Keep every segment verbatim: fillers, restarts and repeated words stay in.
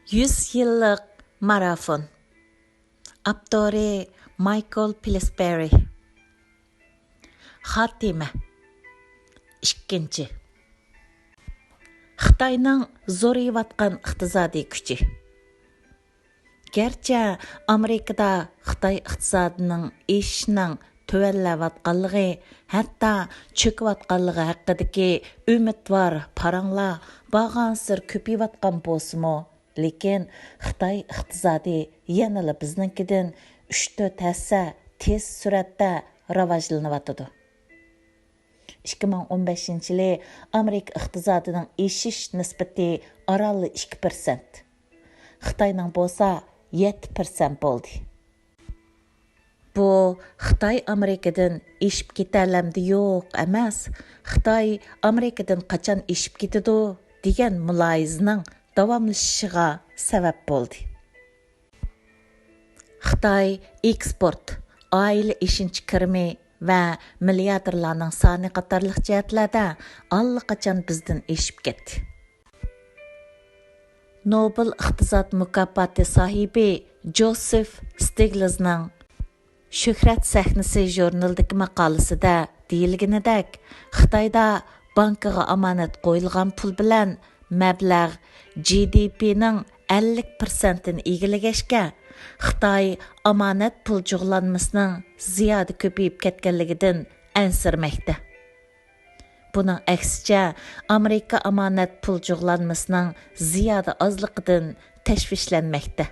يۈز يىللىق مارافون. ئاپتورى مايكل پىلسبېرى. خاتىمە. ئىككىنچى. خىتاينىڭ زورىيىۋاتقان ئىقتىسادىي كۈچى. گەرچە ئامېرىكىدا خىتاي ئىقتىسادىنىڭ ئېشىشىنىڭ تۆۋەنلەۋاتقانلىقى، ھەتتا چۆكۈۋاتقانلىقى ھەققىدىكى ئۈمىدۋار پاراڭلار بارغانسېرى كۆپىيىۋاتقان بولسىمۇ، لېكىن خىتاي ئىقتىسادى يەنىلا بىزنىڭكىدىن ئۈچ تۆت ھەسسە تېز سۈرئەتتە راۋاجلىنىۋاتىدۇ. ئىككى مىڭ ئون بەشىنچى يىلى ئامېرىكا ئىقتىسادىنىڭ ئېشىش نىسبىتى ئارانلا ئىككى پىرسەنت. خىتاينىڭ بولسا يەتتە پىرسەنت بولدى. بۇ خىتاي ئامېرىكىدىن ئېشىپ كېتەلەمدى يوق ئەمەس، خىتاي ئامېرىكىدىن قاچان ئېشىپ كېتىدۇ دېگەن مۇلاھىزىنىڭ داۋاملىشىشىغا سەۋەب بولدى. خىتاي ئېكسپورت، ئائىلە ئېشىنچا كىرىمى ۋە مىلياردېرلارنىڭ سانى قاتارلىق جەھەتلەردە ئاللىقاچان بىزدىن ئېشىپ كەتتى. نوبېل ئىقتىساد مۇكاپاتى ساھىبى جوسېف ستىگلىزنىڭ شۆھرەت سەھنىسى ژۇرنىلىدىكى ماقالىسىدە دېيىلگىنىدەك، خىتايدا بانكىغا ئامانەت قويۇلغان پۇل بىلەن مەبلەغ جى دى پىنىڭ ئەللىك پىرسەنتىنى ئىگىلىگەچكە، خىتاي ئامانەت پۇل جۇغلانمىسىنىڭ زىيادە كۆپىيىپ كەتكەنلىكىدىن ئەنسىرىمەكتە. بۇنىڭ ئەكسىچە، ئامېرىكا ئامانەت پۇل جۇغلانمىسىنىڭ زىيادە ئازلىقىدىن تەشۋىشلەنمەكتە.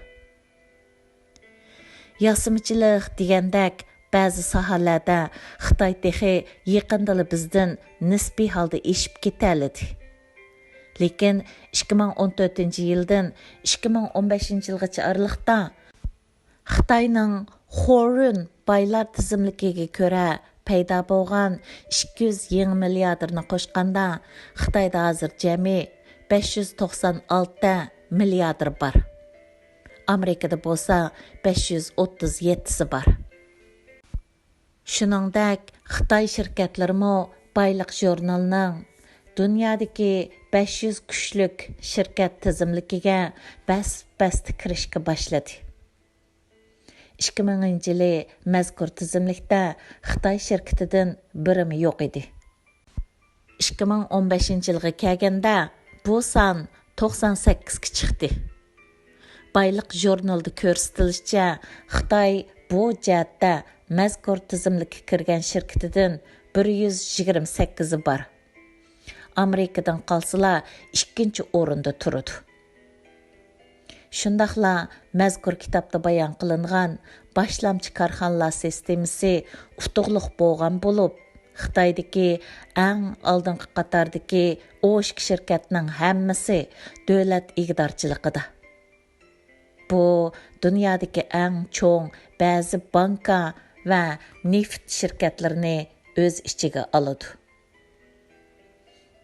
ياسىمىچىلىق دېگەندەك بەزى ساھەلەردە خىتاي تېخى يېقىندىلا بىزدىن نىسپىي ھالدا ئېشىپ كېتەلىدى. لېكىن ئىككى مىڭ ئون تۆتىنچى يىلدىن ئىككى مىڭ ئون بەشىنچى يىلغىچە ئارىلىقتا خىتاينىڭ خورۇن بايلار تىزىملىكىگە كۆرە پەيدا بولغان ئىككى يۈز يېڭى مىلياردېرنى قوشقاندا، خىتايدا ھازىر جەمئىي بەش يۈز توقسان ئالتە مىلياردېر بار. ئامېرىكىدا بولسا بەش يۈز ئوتتۇز يەتتىسى بار. شۇنىڭدەك خىتاي شىركەتلىرىمۇ بايلىق ژۇرنىلىنىڭ دۇنيادىكى بەش يۈز كۈچلۈك شىركەت تىزىملىكىگە بەس-بەستە كىرىشكە باشلىدى. ئىككى مىڭىنچى يىلى مەزكۇر تىزىملىكتە خىتاي شىركىتىدىن بىرىمۇ يوق ئىدى. ئىككى مىڭ ئون بەشىنچى يىلغا كەلگەندە بۇ سان توقسان سەككىزگە چىقتى. بايلىق ژۇرنىلىدا كۆرسىتىلىشىچە، خىتاي بۇ جەھەتتە مەزكۇر تىزىملىككە كىرگەن شىركىتىدىن بىر يۈز يىگىرمە سەككىزى بار. ئامېرىكىدىن قالسىلا ئىككىنچى ئورۇندا تۇرىدۇ. شۇنداقلا مەزكۇر كىتابتا بايان قىلىنغان باشلامچى كارخانىلار سىستېمىسى ئۇتۇقلۇق بولغان بولۇپ، خىتايدىكى ئەڭ ئالدىنقى قاتاردىكى ئون ئىككى شىركەتنىڭ ھەممىسى دۆلەت ئىگىدارچىلىقىدا. بۇ دۇنيادىكى ئەڭ چوڭ بەزى بانكا ۋە نېفىت شىركەتلىرىنى ئۆز ئىچىگە ئالىدۇ.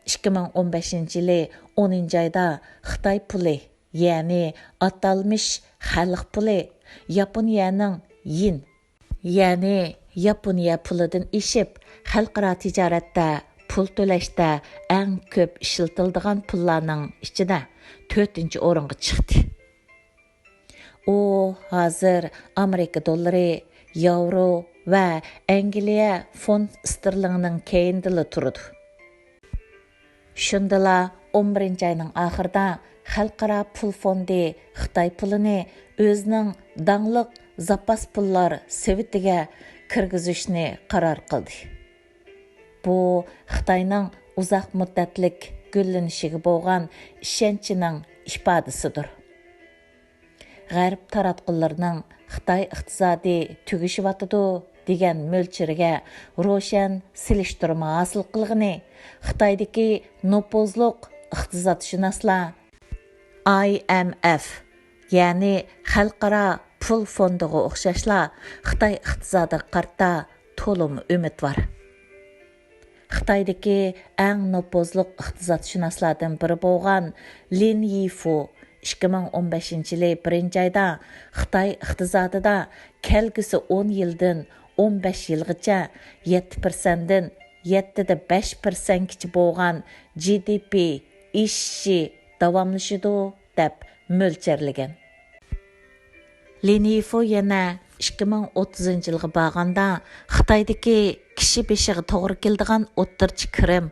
ئىككى مىڭ ئون بەشىنچى يىلى ئونىنچى ئايدا خىتاي پۇلى، يەنى ئاتالمىش خەلق پۇلى، ياپونىيەنىڭ يېن، يەنى ياپونىيە پۇلىدىن ئېشىپ، خەلقئارا تىجارەتتە پۇل تۆلەشتە ئەڭ كۆپ ئىشلىتىلىدىغان پۇللارنىڭ ئىچىدە تۆتىنچى ئورۇنغا چىقتى. ئۇ ھازىر ئامېرىكا دوللىرى، ياۋرو ۋە ئەنگلىيە فونت ستېرلىڭىنىڭ كەينىدىلا تۇرىدۇ. شۇندىلا ئون بىرىنچى ئاينىڭ ئاخىرىدا خەلقئارا پۇل فوندى خىتاي پۇلىنى ئۆزىنىڭ داڭلىق زاپاس پۇللار سېۋىتىگە كىرگۈزۈشنى قارار قىلدى. بۇ خىتاينىڭ ئۇزاق مۇددەتلىك گۈللىنىشىگە بولغان ئىشەنچىنىڭ ئىپادىسىدۇر. غەرب تاراتقۇلىرىنىڭ خىتاي ئىقتىسادى تۈگىشىۋاتىدۇ دېگەن مۆلچىرىگە روشەن سېلىشتۇرما ھاسىل قىلغىنى خىتايدىكى نوپۇزلۇق ئىقتىسادشۇناسلار ئاي ئېم ئېف، يەنى خەلقئارا پۇل فوندىغا ئوخشاشلا خىتاي ئىقتىسادىغا قارىتا تولىمۇ ئۈمىدۋار. خىتايدىكى ئەڭ نوپۇزلۇق ئىقتىسادشۇناسلاردىن بىرى بولغان لىن يىفۇ ئىككى مىڭ ئون بەشىنچى يىلى بىرىنچى ئايدا خىتاي ئىقتىسادىدا كەلگۈسى ئون يىلدىن ئون بەش يىلغىچە يەتتە پىرسەنتتىن يەتتىدە بەش پىرسەنتكىچە بولغان جى دى پى ئېشىشى داۋاملىشىدۇ، دەپ مۆلچەرلىگەن. لىن يىفۇ يەنە ئىككى مىڭ ئوتتۇزىنچى يىلغا بارغاندا، خىتايدىكى كىشى بېشىغا توغرا كېلىدىغان ئوتتۇرىچە كىرىم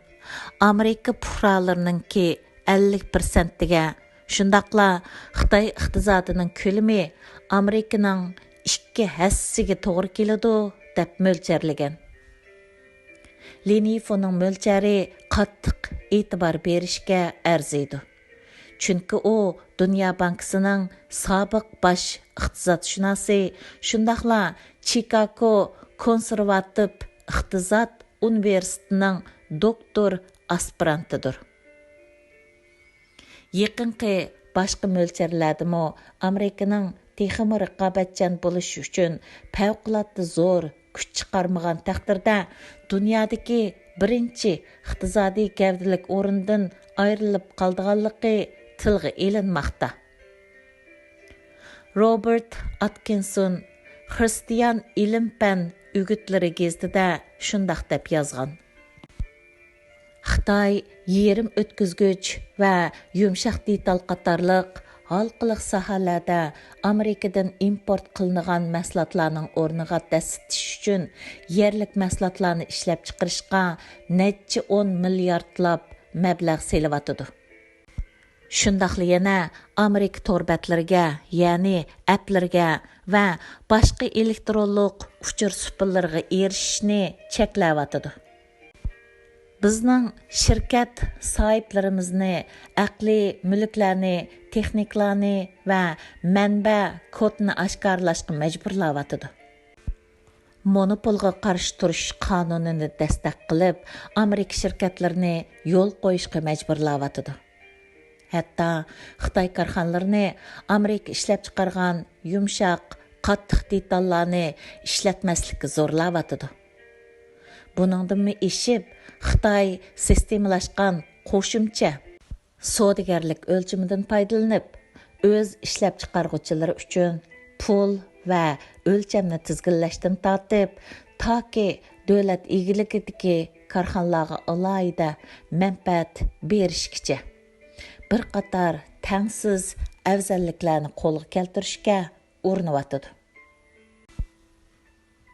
ئامېرىكا پۇقرالىرىنىڭكى ئەللىك پىرسەنتىگە، شۇنداقلا خىتاي ئىقتىسادىنىڭ كۆلىمى ئامېرىكىنىڭ ئىككى ھەسسىسىگە توغرا كېلىدۇ، دەپ مۆلچەرلىگەن. لىن يىفۇنىڭ مۆلچەرى قاتتىق ئېتىبار بېرىشكە ئەرزىيدۇ. چۈنكى ئۇ دۇنيا بانكىسىنىڭ سابىق باش ئىقتىسادشۇناسى، شۇنداقلا چىكاگو كونسېرۋاتىپ ئىقتىساد ئۇنىۋېرسىتېتىنىڭ دوكتور ئاسپىرانتىدۇر. يېقىنقى باشقا مۆلچەرلەردىمۇ ئامېرىكىنىڭ تېخىمۇ رىقابەتچان بولۇشى ئۈچۈن پەۋقۇلئاددە زور كۈچ چىقارمىغان تەقدىردە، دۇنيادىكى بىرىنچى ئىقتىسادىي گەۋدىلىك ئورۇندىن ئايرىلىپ قالىدىغانلىقى تىلغا ئېلىنماقتا. روبېرت ئاتكىنسون خىرىستىيان ئىلىم-پەن ئۆگۈتلىرى گېزىتىدە شۇنداق دەپ يازغان: خىتاي يېرىم ئۆتكۈزگۈچ ۋە يۇمشاق دېتال قاتارلىق ھالقىلىق ساھەلەردە ئامېرىكىدىن ئىمپورت قىلىنغان مەھسۇلاتلارنىڭ ئورنىغا دەسسىتىش ئۈچۈن يەرلىك مەھسۇلاتلارنى ئىشلەپچىقىرىشقا نەچچە ئون مىلياردلاپ مەبلەغ سېلىۋاتىدۇ. شۇنداقلا يەنە ئامېرىكا تور بەتلىرىگە، يەنى ئەپلىرىگە ۋە باشقا ئېلېكترونلۇق ئۇچۇر سۇپىلىرىغا ئېرىشىشنى چەكلەۋاتىدۇ. بىزنىڭ شىركەت ساھىبلىرىمىزنى ئەقلىي مۈلۈكلەرنى، تېخنىكىلارنى ۋە مەنبە كودنى ئاشكارىلاشقا مەجبۇرلاۋاتىدۇ. مونوپولغا قارشى تۇرۇش قانۇنىنى دەستەك قىلىپ، ئامېرىكا شىركەتلىرىنى يول قويۇشقا مەجبۇرلاۋاتىدۇ. ھەتتا خىتاي كارخانىلىرىنى ئامېرىكا ئىشلەپچىقارغان يۇمشاق، قاتتىق دېتاللارنى ئىشلەتمەسلىككە زورلاۋاتىدۇ. بۇنىڭدىنمۇ ئېشىپ، خىتاي سىستېمىلاشقان قوشۇمچە سودىگەرلىك ئۆلچىمىدىن پايدىلىنىپ، ئۆز ئىشلەپچىقارغۇچىلىرى ئۈچۈن پۇل ۋە ئۆلچەمنى تىزگىنلەشتىن تارتىپ، تاكى دۆلەت ئىگىلىكىدىكى كارخانىلارغا ئالاھىدە مەنپەئەت بېرىشكىچە، بىر قاتار تەڭسىز ئەۋزەللىكلەرنى قولغا كەلتۈرۈشكە ئۇرۇنۇۋاتىدۇ.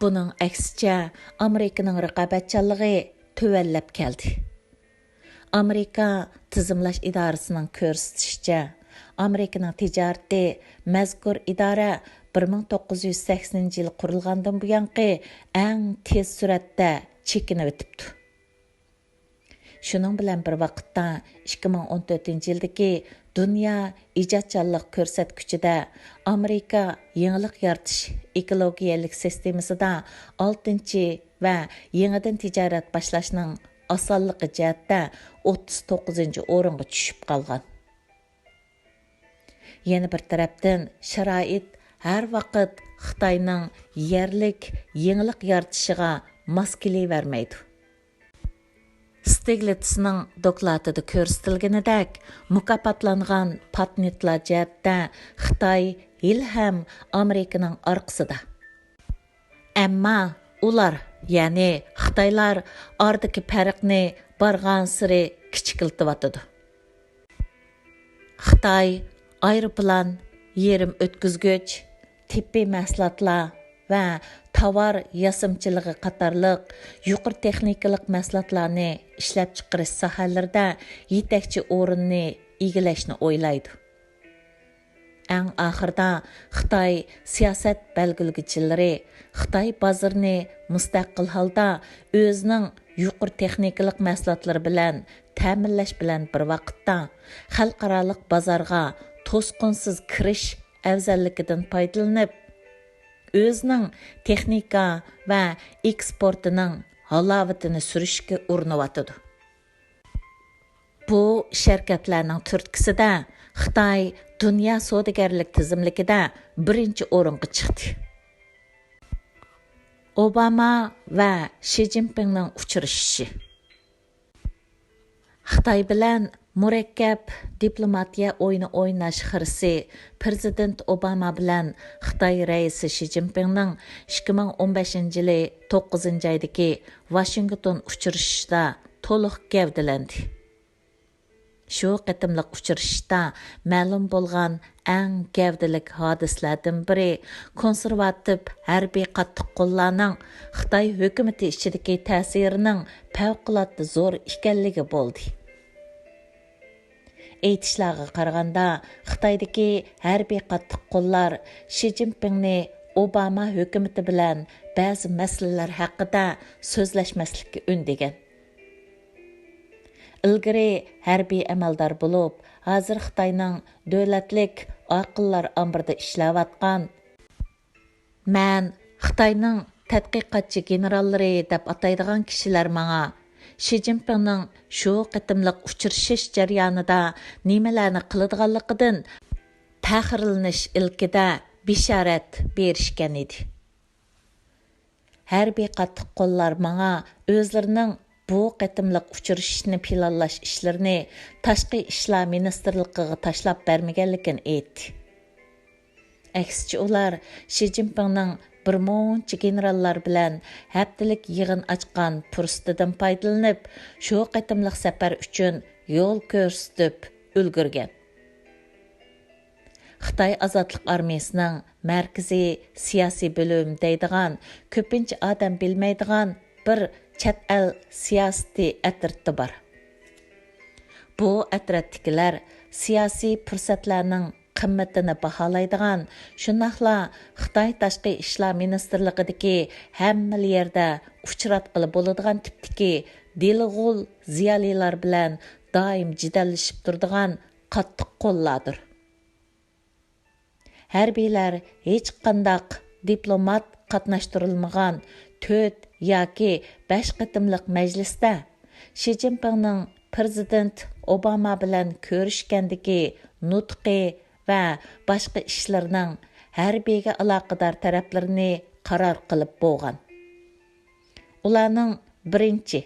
بۇنىڭ ئەكسىچە، ئامېرىكىنىڭ رىقابەتچانلىقى تۆۋەنلەپ كەلدى. ئامېرىكا تىزىملاش ئىدارىسىنىڭ كۆرسىتىشىچە، ئامېرىكىنىڭ تىجارىتى، مەزكۇر ئىدارە بىر مىڭ توققۇز يۈز سەكسىنىنچى يىلى قۇرۇلغاندىن بۇيانقى ئەڭ تېز سۈرئەتتە چېكىنىۋېتىپتۇ. شۇنىڭ بىلەن بىر ۋاقىتتا، ئىككى مىڭ ئون تۆتىنچى يىلدىكى دۇنيا ئىجادچانلىق كۆرسەتكۈچىدە ئامېرىكا يېڭىلىق يارىتىش ئېكولوگىيەلىك سىستېمىسىدا ئالتىنچى ۋە يېڭىدىن تىجارەت باشلاشنىڭ ئاسانلىقى جەھەتتە ئوتتۇز توققۇزىنچى ئورۇنغا چۈشۈپ قالغان. يەنە بىر تەرەپتىن، شارائىت ھەر ۋاقىت خىتاينىڭ يەرلىك يېڭىلىق يارىتىشىغا ماس كېلىۋەرمەيدۇ. ستىگلىتسنىڭ دوكلاتىدا كۆرسىتىلگىنىدەك، مۇكاپاتلانغان پاتېنتلار جەھەتتە خىتاي ھېلىھەم ئامېرىكىنىڭ ئارقىسىدا. ئەمما ئۇلار، يەنى خىتايلار ئارىدىكى پەرقنى بارغانسېرى كىچىكلىتىۋاتىدۇ. خىتاي ئايروپىلان، يېرىم ئۆتكۈزگۈچ، تېببىي مەھسۇلاتلار ۋە تاۋار ياسىمىچىلىقى قاتارلىق يۇقىرى تېخنىكىلىق مەھسۇلاتلارنى ئىشلەپچىقىرىش ساھەلىرىدە يېتەكچى ئورۇننى ئىگىلەشنى ئويلايدۇ. ئەڭ ئاخىرىدا خىتاي سىياسەت بەلگىلىگۈچىلىرى خىتاي بازىرىنى مۇستەقىل ھالدا ئۆزىنىڭ يۇقىرى تېخنىكىلىق مەھسۇلاتلىرى بىلەن تەمىنلەش بىلەن بىر ۋاقىتتا، خەلقئارالىق بازارغا توسقۇنسىز كىرىش ئەۋزەللىكىدىن پايدىلىنىپ، ئۆزىنىڭ تېخنىكا ۋە ئېكسپورتىنىڭ ھالاۋىتىنى سۈرۈشكە ئۇرۇنۇۋاتىدۇ. بۇ ئىش ھەرىكەتلەرنىڭ تۈرتكىسىدە خىتاي دۇنيا سودىگەرلىك تىزىملىكىدە بىرىنچى ئورۇنغا چىقتى. ئوباما ۋە شى جىنپىڭنىڭ ئۇچرىشىشى. خىتاي بىلەن مۇرەككەپ دىپلوماتىيە ئويۇنى ئويناش خىرىسى پىرېزىدېنت ئوباما بىلەن خىتاي رەئىسى شى جىنپىڭنىڭ ئىككى مىڭ ئون بەشىنچى يىلى توققۇزىنچى ئايدىكى ۋاشىنگتون ئۇچرىشىشىدا تولۇق گەۋدىلەندى. شۇ قېتىملىق ئۇچرىشىشتا مەلۇم بولغان ئەڭ گەۋدىلىك ھادىسىلەردىن بىرى كونسېرۋاتىپ ھەربىي قاتتىق قوللارنىڭ خىتاي ھۆكۈمىتى ئىچىدىكى تەسىرىنىڭ پەۋقۇلئاددە زور ئىكەنلىكى بولدى. ئېيتىشلارغا قارىغاندا، خىتايدىكى ھەربىي قاتتىق قوللار شى جىنپىڭنى ئوباما ھۆكۈمىتى بىلەن بەزى مەسىلىلەر ھەققىدە سۆزلەشمەسلىككە ئۈندىگەن. ئىلگىرى ھەربىي ئەمەلدار بولۇپ، ھازىر خىتاينىڭ دۆلەتلىك ئاقىللار ئامبىرىدا ئىشلەۋاتقان، مەن خىتاينىڭ تەتقىقاتچى گېنېراللىرى دەپ ئاتايدىغان كىشىلەر ماڭا شى جىنپىڭنىڭ شۇ قېتىملىق ئۇچرىشىش جەريانىدا نېمىلەرنى قىلىدىغانلىقىدىن پەخىرلىنىش ئىلكىدە بېشارەت بېرىشكەن ئىدى. ھەربىي قاتتىق قوللار ماڭا ئۆزلىرىنىڭ بۇ قېتىملىق ئۇچرىشىشنى پىلانلاش ئىشلىرىنى تاشقى ئىشلار مىنىستىرلىقىغا تاشلاپ بەرمىگەنلىكىنى ئېيتتى. ئەكسىچە، ئۇلار شى جىنپىڭنىڭ بىر مۇنچە گېنېراللار بىلەن ھەپتىلىك يىغىن ئاچقان پۇرسىتىدىن پايدىلىنىپ، شۇ قېتىملىق سەپەر ئۈچۈن يول كۆرسىتىپ ئۈلگۈرگەن. خىتاي ئازادلىق ئارمىيىسىنىڭ مەركىزىي سىياسىي بۆلۈم دەيدىغان، كۆپىنچە ئادەم بىلمەيدىغان بىر چەت ئەل سىياسىتى ئەترىتى بار. بۇ ئەترەتتىكىلەر سىياسىي پۇرسەتلەرنىڭ قىممىتىنى باھالايدىغان، شۇنداقلا خىتاي تاشقى ئىشلار مىنىستىرلىقىدىكى ھەممىلا يەردە ئۇچراتقىلى بولىدىغان تىپتىكى دېلىغۇل زىيالىيلار بىلەن دائىم جېدەللىشىپ تۇرىدىغان قاتتىق قوللاردۇر. ھەربىيلەر ھېچقانداق دىپلومات قاتناشتۇرۇلمىغان تۆت ياكى بەش قېتىملىق مەجلىستە شى جىنپىڭنىڭ پىرېزىدېنت ئوباما بىلەن كۆرۈشكەندىكى نۇتقى ۋە باشقا ئىشلىرىنىڭ ھەربىيگە ئالاقىدار تەرەپلىرىنى قارار قىلىپ بولغان. ئۇلارنىڭ بىرىنچى،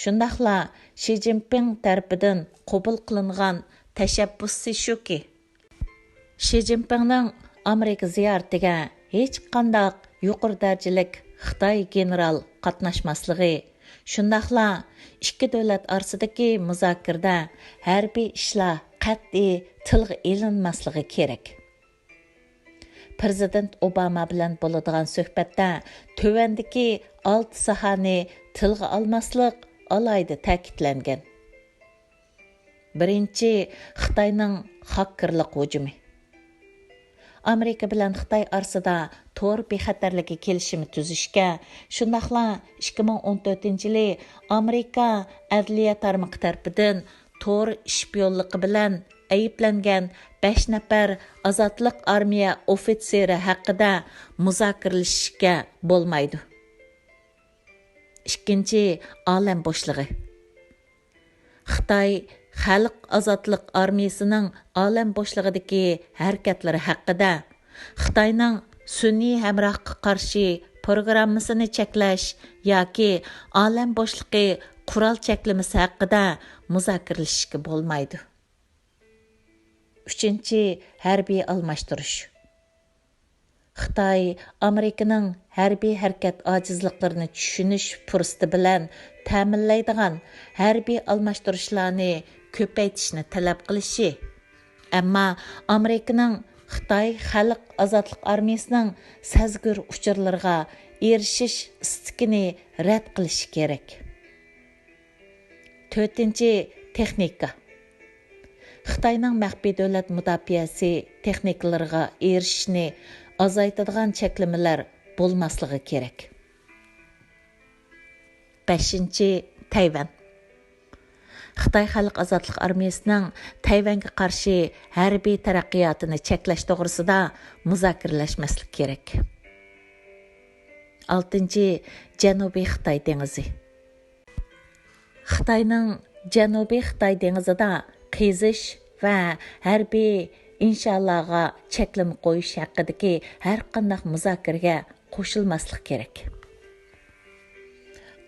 شۇنداقلا شى جىنپىڭ تەرىپىدىن قوبۇل قىلىنغان تەشەببۇسى شۇكى، شى جىنپىڭنىڭ ئامېرىكا زىيارىتىگە ھېچقانداق يۇقىرى دەرىجىلىك خىتاي گېنېرال قاتناشماسلىقى، شۇنداقلا ئىككى دۆلەت ئارىسىدىكى مۇزاكىرىدە ھەربىي ئىشلار قەتئىي تىلغا ئېلىنماسلىقى كېرەك. پىرېزىدېنت ئوباما بىلەن بولىدىغان سۆھبەتتە تۆۋەندىكى ئالتە ساھەنى تىلغا ئالماسلىق ئالاھىدە تەكىتلەنگەن. بىرىنچى، خىتاينىڭ خاككېرلىق ھۇجۇمى. ئامېرىكا بىلەن خىتاي ئارىسىدا تور بىخەتەرلىكى كېلىشىمى تۈزۈشكە، شۇنداقلا ئىككى مىڭ ئون تۆتىنچى يىلى ئامېرىكا ئەدلىيە تارمىقى تەرىپىدىن تور شپىيونلۇقى بىلەن ئەيىبلەنگەن بەش نەپەر ئازادلىق ئارمىيە ئوفىتسېرى ھەققىدە مۇزاكىرىلىشىشكە بولمايدۇ. ئىككىنچى، ئالەم بوشلۇقى. خىتاي خەلق ئازادلىق ئارمىيىسىنىڭ ئالەم بوشلۇقىدىكى ھەرىكەتلىرى ھەققىدە، خىتاينىڭ سۈنئىي ھەمراھقا قارشى پروگراممىسىنى چەكلەش ياكى ئالەم بوشلۇقى قورال چەكلىمىسى ھەققىدە مۇزاكىرىلىشىشكە بولمايدۇ. ئۈچىنچى، ھەربىي ئالماشتۇرۇش. خىتاي ئامېرىكىنىڭ ھەربىي ھەرىكەت ئاجىزلىقلىرىنى چۈشىنىش پۇرسىتى بىلەن تەمىنلەيدىغان ھەربىي ئالماشتۇرۇشلارنى كۆپەيتىشنى تەلەپ قىلىشى، ئەمما ئامېرىكىنىڭ خىتاي خەلق ئازادلىق ئارمىيىسىنىڭ سەزگۈر ئۇچۇرلىرىغا ئېرىشىش ئىستىكىنى رەت قىلىشى كېرەك. تۆتىنچى، تېخنىكا. خىتاينىڭ مەخپىي دۆلەت مۇداپىئەسى تېخنىكىلىرىغا ئېرىشىشنى ئازايتىدىغان چەكلىمىلەر بولماسلىقى كېرەك. بەشىنچى، تەيۋەن. خىتاي خەلق ئازادلىق ئارمىيىسىنىڭ تەيۋەنگە قارشى ھەربىي تەرەققىياتىنى چەكلەش توغرىسىدا مۇزاكىرىلەشمەسلىك كېرەك. ئالتىنچى، جەنۇبىي خىتاي دېڭىزى. خىتاينىڭ جەنۇبىي خىتاي دېڭىزىدا قېزىش ۋە ھەربىي ئىنشالارغا چەكلىمە قويۇش ھەققىدىكى ھەرقانداق مۇزاكىرىگە قوشۇلماسلىق كېرەك.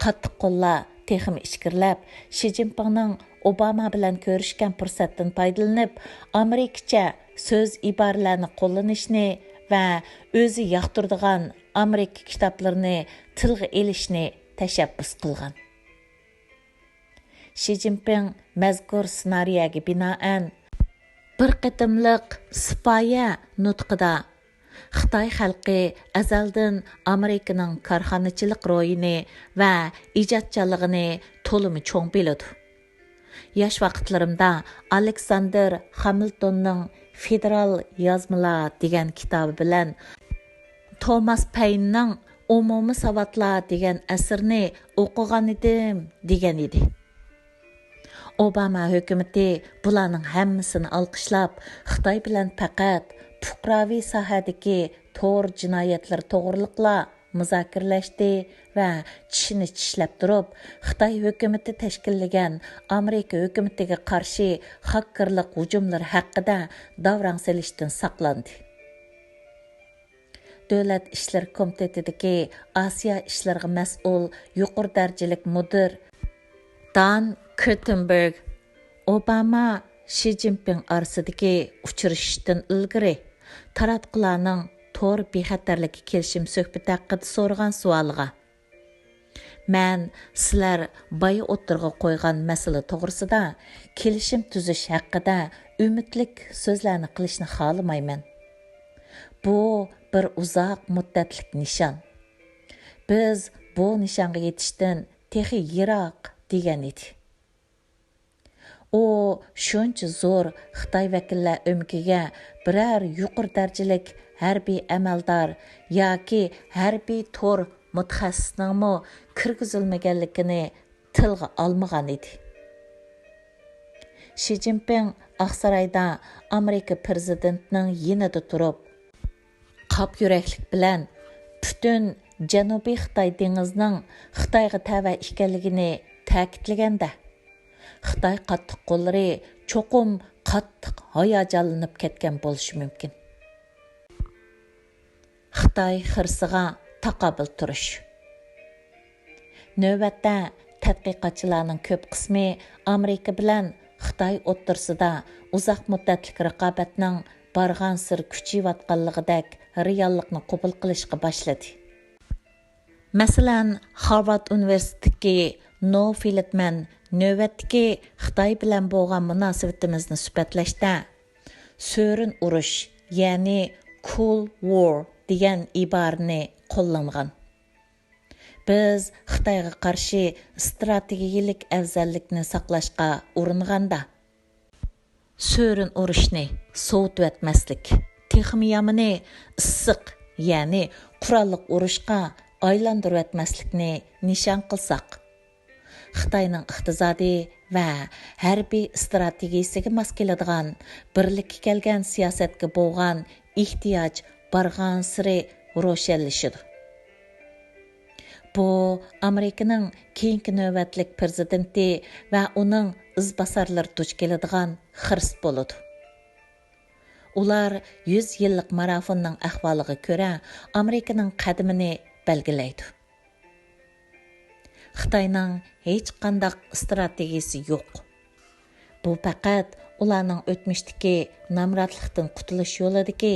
قاتتىق قوللار تېخىمۇ ئىچكىرىلەپ، شى جىنپىڭنىڭ ئوباما بىلەن كۆرۈشكەن پۇرسەتتىن پايدىلىنىپ، ئامېرىكىچە سۆز ئىبارىلەرنى قوللىنىشنى ۋە ئۆزى ياقتۇرىدىغان ئامېرىكا كىتابلىرىنى تىلغا ئېلىشنى تەشەببۇس قىلغان. شى جىنپىڭ مەزكۇر سېنارىيەگە بىنائەن، بىر قېتىملىق سىپايە نۇتقىدا خىتاي خەلقى ئەزەلدىن ئامېرىكىنىڭ كارخانىچىلىق روھىنى ۋە ئىجادچانلىقىنى تولىمۇ چوڭ بىلىدۇ. ياش ۋاقىتلىرىمدا ئالېكساندىر خامىلتوننىڭ فېدېرال يازمىلار دېگەن كىتابى بىلەن توماس پەيننىڭ ئومۇمىي ساۋاتلار دېگەن ئەسىرىنى ئوقۇغانىدىم، دېگەن ئىدى. ئوباما ھۆكۈمىتى بۇلارنىڭ ھەممىسىنى ئالقىشلاپ، خىتاي بىلەن پەقەت پۇقراۋى ساھەدىكى تور جىنايەتلىرى توغرىلىقلا مۇزاكىرىلەشتى ۋە چىشىنى چىشلەپ تۇرۇپ، خىتاي ھۆكۈمىتى تەشكىللىگەن ئامېرىكا ھۆكۈمىتىگە قارشى خاككېرلىق ھۇجۇملىرى ھەققىدە داۋراڭ سېلىشتىن ساقلاندى. دۆلەت ئىشلىرى كومىتېتىدىكى ئاسىيا ئىشلىرىغا مەسئۇل يۇقىرى دەرىجىلىك مۇدىر دان كرېتېنبېرگ ئوباما شى جىنپىڭ ئارىسىدىكى ئۇچرىشىشتىن ئىلگىرى تاراتقۇلارنىڭ تور بىخەتەرلىكى كېلىشىم سۆھبىتى ھەققىدە سورىغان سوئالىغا، مەن سىلەر بايا ئوتتۇرىغا قويغان مەسىلە توغرىسىدا كېلىشىم تۈزۈش ھەققىدە ئۈمىدلىك سۆزلەرنى قىلىشنى خالىمايمەن. بۇ بىر ئۇزاق مۇددەتلىك نىشان. بىز بۇ نىشانغا يېتىشتىن تېخى يىراق، دېگەن ئىدى. ئۇ شۇنچە زور خىتاي ۋەكىللەر ئۆمىكىگە بىرەر يۇقىرى دەرىجىلىك ھەربىي ئەمەلدار ياكى ھەربىي تور مۇتەخەسسىسىنىڭمۇ كىرگۈزۈلمىگەنلىكىنى تىلغا ئالمىغان ئىدى. شى جىنپىڭ ئاقسارايدا ئامېرىكا پىرېزىدېنتىنىڭ يېنىدا تۇرۇپ، قاپ يۈرەكلىك بىلەن پۈتۈن جەنۇبىي خىتاي دېڭىزىنىڭ خىتايغا تەۋە ئىكەنلىكىنى تەكىتلىگەندە، خىتاي قاتتىق قوللىرى چوقۇم قاتتىق ھاياجانلىنىپ كەتكەن بولۇشى مۇمكىن. خىتاي خىرىسىغا تاقابىل تۇرۇش. نۆۋەتتە، تەتقىقاتچىلارنىڭ كۆپ قىسمى ئامېرىكا بىلەن خىتاي ئوتتۇرىسىدا ئۇزاق مۇددەتلىك رىقابەتنىڭ بارغانسېرى كۈچىيىۋاتقانلىقىدەك رېئاللىقنى قوبۇل قىلىشقا باشلىدى. مەسىلەن، خارۋارد ئۇنىۋېرسىتېتىدىكى نو فېلدمەن نۆۋەتتىكى خىتاي بىلەن بولغان مۇناسىۋىتىمىزنى سۈپەتلەشتە، سۆرۈن ئۇرۇش، يەنى كول ۋور دېگەن ئىبارىنى قوللانغان. بىز خىتايغا قارشى ئىستراتېگىيەلىك ئەۋزەللىكنى ساقلاشقا ئۇرۇنغاندا، سۆرۈن ئۇرۇشنى سوۋۇتۇۋەتمەسلىك، تېخىمۇ يامىنى ئىسسىق، يەنى قوراللىق ئۇرۇشقا ئايلاندۇرۇۋەتمەسلىكنى نىشان قىلساق، خىتاينىڭ ئىقتىسادىي ۋە ھەربىي ئىستراتېگىيىسىگە ماس كېلىدىغان بىرلىككە كەلگەن سىياسەتكە بولغان ئېھتىياج بارغانسېرى روشەنلىشىدۇ. بۇ ئامېرىكىنىڭ كېيىنكى نۆۋەتلىك پىرېزىدېنتى ۋە ئۇنىڭ ئىزباسارلىرى دۇچ كېلىدىغان خىرىس بولىدۇ. ئۇلار يۈز يىللىق مارافوننىڭ ئەھۋالىغا كۆرە ئامېرىكىنىڭ قەدىمىنى بەلگىلەيدۇ. خىتاينىڭ ھېچقانداق ئىستراتېگىيىسى يوق. بۇ پەقەت ئۇلارنىڭ ئۆتمۈشتىكى نامراتلىقتىن قۇتۇلۇش يولىدىكى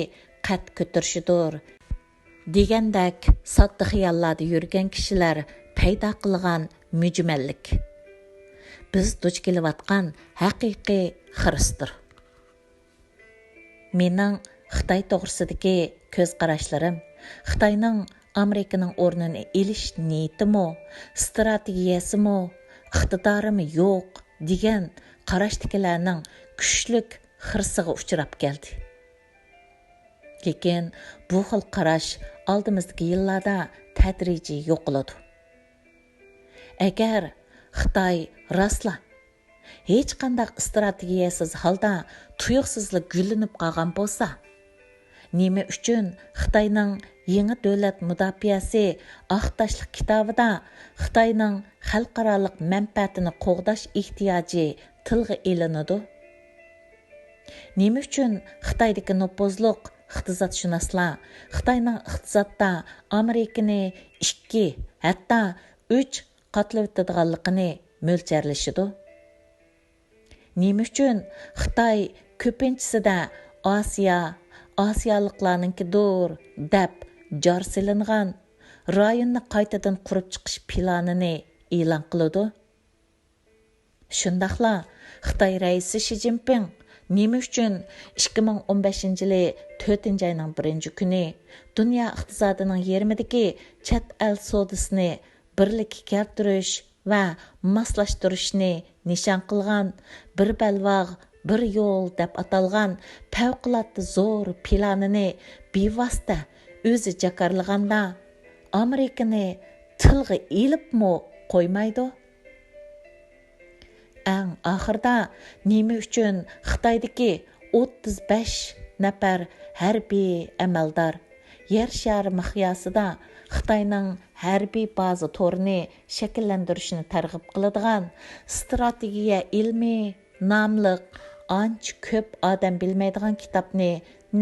قەد كۆتۈرۈشىدۇر، دېگەندەك ساددا خىياللاردا يۈرگەن كىشىلەر پەيدا قىلغان مۈجمەللىك. بىز دۇچ كېلىۋاتقان ھەقىقىي خىرىستۇر. مېنىڭ خىتاي توغرىسىدىكى كۆز قاراشلىرىم خىتاينىڭ ئامېرىكىنىڭ ئورنىنى ئېلىش نىيىتىمۇ، ئىستراتېگىيەسىمۇ، ئىقتىدارىمۇ يوق دېگەن قاراشتىكىلەرنىڭ كۈچلۈك خىرىسىغا ئۇچراپ كەلدى. لېكىن بۇ خىل قاراش ئالدىمىزدىكى يىللاردا تەدرىجىي يوقىلىدۇ. ئەگەر خىتاي راسلا ھېچقانداق ئىستراتېگىيەسىز ھالدا تۇيۇقسىزلا گۈللىنىپ قالغان بولسا، نېمە ئۈچۈن خىتاينىڭ يېڭى دۆلەت مۇداپىئەسى ئاق تاشلىق كىتابىدا خىتاينىڭ خەلقئارالىق مەنپەئەتىنى قوغداش ئېھتىياجى تىلغا ئېلىنىدۇ؟ نېمە ئۈچۈن خىتايدىكى نوپۇزلۇق ئىقتىسادشۇناسلار خىتاينىڭ ئىقتىسادتا ئامېرىكىنى ئىككى، ھەتتا ئۈچ قاتلىۋېتىدىغانلىقىنى مۆلچەرلىشىدۇ؟ نېمە ئۈچۈن خىتاي كۆپىنچىسىدە «ئاسىيا ئاسىيالىقلارنىڭكىدۇر» دەپ جار سېلىنغان رايوننى قايتىدىن قۇرۇپ چىقىش پىلانىنى ئېلان قىلىدۇ؟ شۇنداقلا خىتاي رەئىسى شى جىنپىڭ نېمە ئۈچۈن ئىككى مىڭ ئون بەشىنچى يىلى تۆتىنچى ئاينىڭ بىرىنچى كۈنى دۇنيا ئىقتىسادىنىڭ يېرىمىدىكى چەت ئەل سودىسىنى بىرلىككە كەلتۈرۈش ۋە ماسلاشتۇرۇشنى نىشان قىلغان بىر بەلباغ، بىر يول دەپ ئاتالغان پەۋقۇلئاددە زور پىلانىنى بىۋاسىتە ئۆزى جاكارلىغاندا، ئامېرىكىنى تىلغا ئېلىپمۇ قويمايدۇ. ئەڭ ئاخىرىدا نېمە ئۈچۈن خىتايدىكى ئوتتۇز بەش نەپەر ھەربىي ئەمەلدار يەر شارى مىقياسىدا خىتاينىڭ ھەربىي بازا تورىنى شەكىللەندۈرۈشنى تەرغىب قىلىدىغان ستراتېگىيە ئىلمى ناملىق ئانچە كۆپ ئادەم بىلمەيدىغان كىتابنى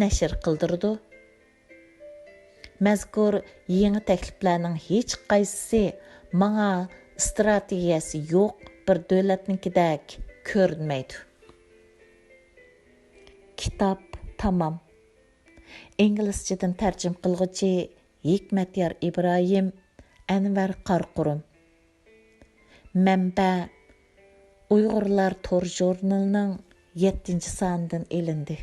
نەشر قىلدۇرىدۇ. مەزكۇر يېڭى تەكلىپلەرنىڭ ھېچقايسىسى ماڭا ستراتېگىيەسى يوق بىر دۆلەتنىڭكىدەك كۆرۈنمەيدۇ. كىتاب تامام. ئىنگلىزچىدىن تەرجىمە قىلغۇچى ھېكمەتيار ئىبراھىم، ئەنۋەر قاراقۇرۇم. مەنبە: ئۇيغۇرلار تور ژۇرنىلىنىڭ يەتتىنچى سانىدىن ئېلىندى.